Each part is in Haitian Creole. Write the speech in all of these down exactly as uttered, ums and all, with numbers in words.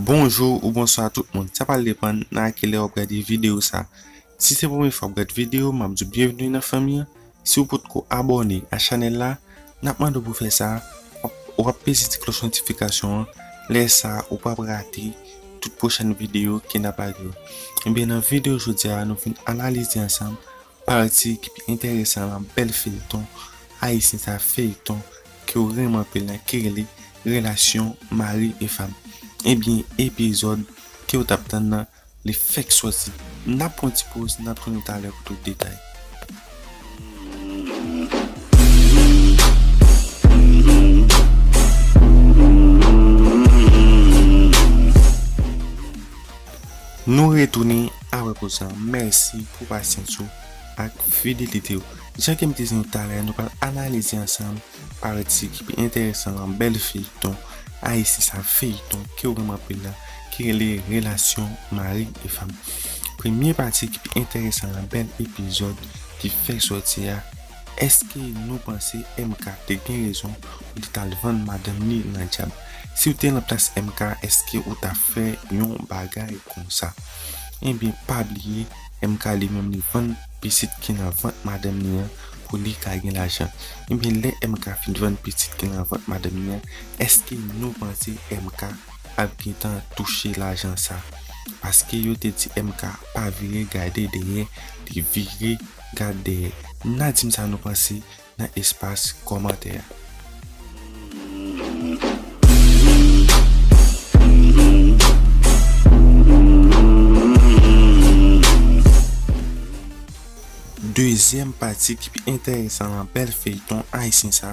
Bonjou ou bonswa tout moun. Sa pral depann nan a ki lè w ap gade videyo sa. Si se premye fwa w ap gade videyo, m ap di w byenvni nan fanmi an. Si w potko abòne a chanèl la, n ap mande w pou fè sa. W ap, w ap peze ti klòch notifikasyon an. Lè sa, ou p ap rate tout pwochèn videyo ke n ap lage yo. Ebyen, nan videyo jodi a, nou vin analize ansanm pati ki pi enteresan lan bèl feyton ayisyen sa, feyton ke w renmen anpil lan ki rele Relasyon Mari e Fanm. Ebyen, epizòd ke w t ap tann nan, li fèk sòti. N ap pran ti poz, n ap tounen talè pou tout detay. Nou retounen apre poz lan. Mèsi pou pasyans ou ak fidelite w. Jan ke m te di nou talè, nou pral analize ansanm pati ki pi enteresan lan bèl feyton ayisyen sa, feyton ke w renmen anpil la, ki rele Relasyon Mari e Fanm. Premye pati ki pi enteresan lan bèl epizòd ki fèk sòti a, èske nou panse M K te gen rezon pou li t al vann madanm li nan dyab? Si w te nan plas M K, èske ou t ap fè yon bagay konsa? Ebyen, pa bliye, M K li menm li vann pitit ki nan vant madanm li an pou li ka gen lajan. Ebyen, lè M K fin vann pitit ki nan vant madanm li an, èske nou panse M K ap gentan touche lajan sa? Paske yo te di M K pa vire gade dèyè, li vire gade dèyè. N a di m sa nou panse nan espas kòmantè a. Dezyèm pati ki pi enteresan lan bèl feyton ayisyen sa,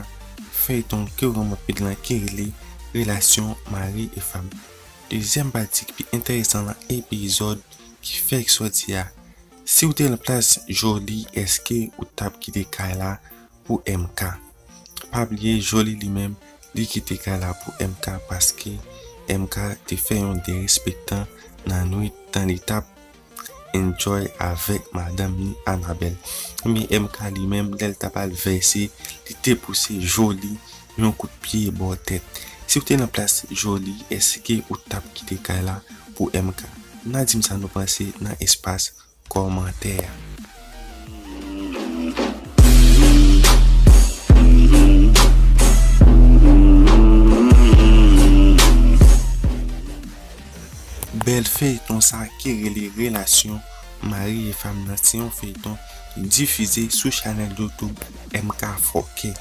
feyton ke w renmen anpil lan ki rele Relasyon Mari e Fanm. Dezyèm pati ki pi enteresan lan epizòd ki fèk sòti a. Si w te nan plas Joly, èske ou t ap kite kay la pou M K? Pa bliye, Joly li menm, li kite kay la pou M K paske M K te fè yon derespektan nan nwit tan li t ap enjoy avèk madanm li Anabèl. Men M K li menm, lè l t ap al vèse, li te pouse Joly yon kout pye bò tèt. Si w te nan plas Joly, èske ou t ap kite kay la pou M K? N a di m sa nou panse nan espas kòmantè a. Bèl feyton sa ki rele Relasyon Mari e Fanm nan se yon feyton ki difize sou chanèl YouTube M K Fòkè.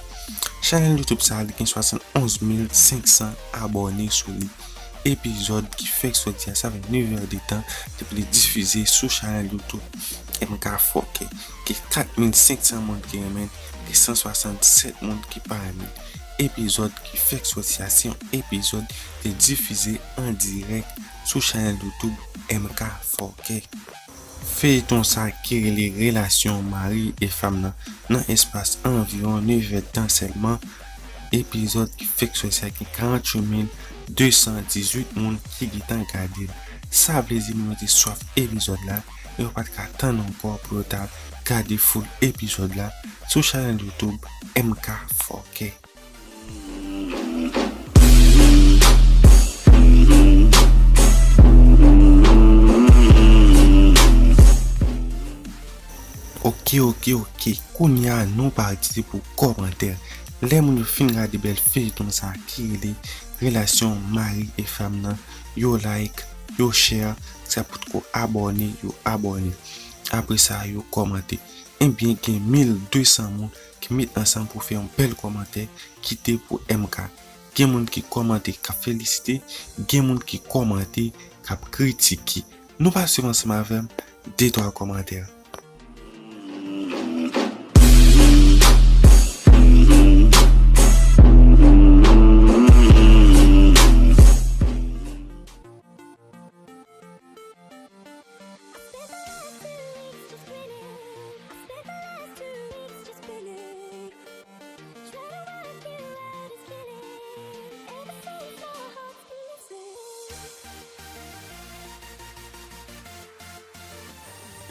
Chanèl YouTube sa li gen swasann onz mil senk san abòne sou li. Epizòd ki fèk sòti a, sa fè nèf è de tan depi li difize sou chanèl YouTube M K Fòkè. Gen kat mil senk san moun ki renmen l, gen san swasann sèt moun ki pa renmen l. Epizòd ki fèk sòti a se yon epizòd ki difize an dirèk sou chanèl YouTube M K Fòkè. Feyton sa ki rele Relasyon Mari e Fanm nan, nan espas anviwon nèf è tan sèlman, epizòd ki fèk sòti a gen karanntuit mil de san dizuit moun ki gentan gade l. Sa vle di moun yo te swaf epizòd la, e yo pa t ka tann ankò pou yo ta gade full epizòd la sou chanèl YouTube M K Fòkè. Oke, oke, oke. Kounye a, nou pati pou kòmantè. Lè moun yo fin gade bèl feyton sa ki rele Relasyon Mari e Fanm nan, yo like, yo share, sa potko abòne, yo abòne. Apre sa, yo kòmante. Ebyen, gen mil de san moun ki met ansanm pou fè yon bèl kòmantè, kite pou M K. Gen moun ki kòmante k ap felisite, gen moun ki kòmante k ap kritike. Nou pral swiv ansanm avè m de twa kòmantè.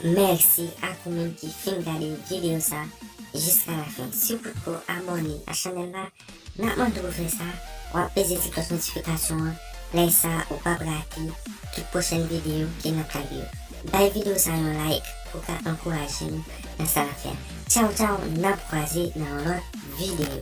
Mèsi ak ou menm ki fin gade videyo sa jiska lafen. Si w potko abòne a chanèl la, n ap mande w pou fè sa. W ap peze ti klòch notifikasyon an, Lè sa, ou p ap rate tout pwochèn videyo ke n ap lage yo. Bay videyo sa yon like pou ka ankouraje nou nan sa n ap fè a. Tchaw, tchaw, n ap kwaze nan yon lòt videyo.